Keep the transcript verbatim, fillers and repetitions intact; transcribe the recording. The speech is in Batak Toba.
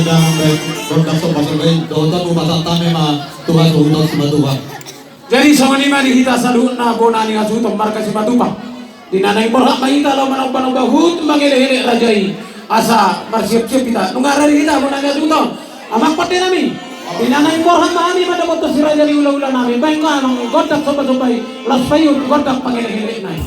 Gondang somba-somba i, dohot upasahat hami ma tu hasuhuton Simatupa. Jadi songon i ma di hita saluhutna bona ni hasuhuton marga Simatupa. Di na naeng borhat ma hita laho manomba-nomba huhut mangelekelek raja i. Asa marsiap-siap hita. Nunga rade hita bona ni hasuhuton. Amang pande nami. Di na naeng borhat ma hami mandapothon si raja ni hula-hula nami. Baen ma amang gondang somba-somba i. Laos paihut gondang pangelekelekna i.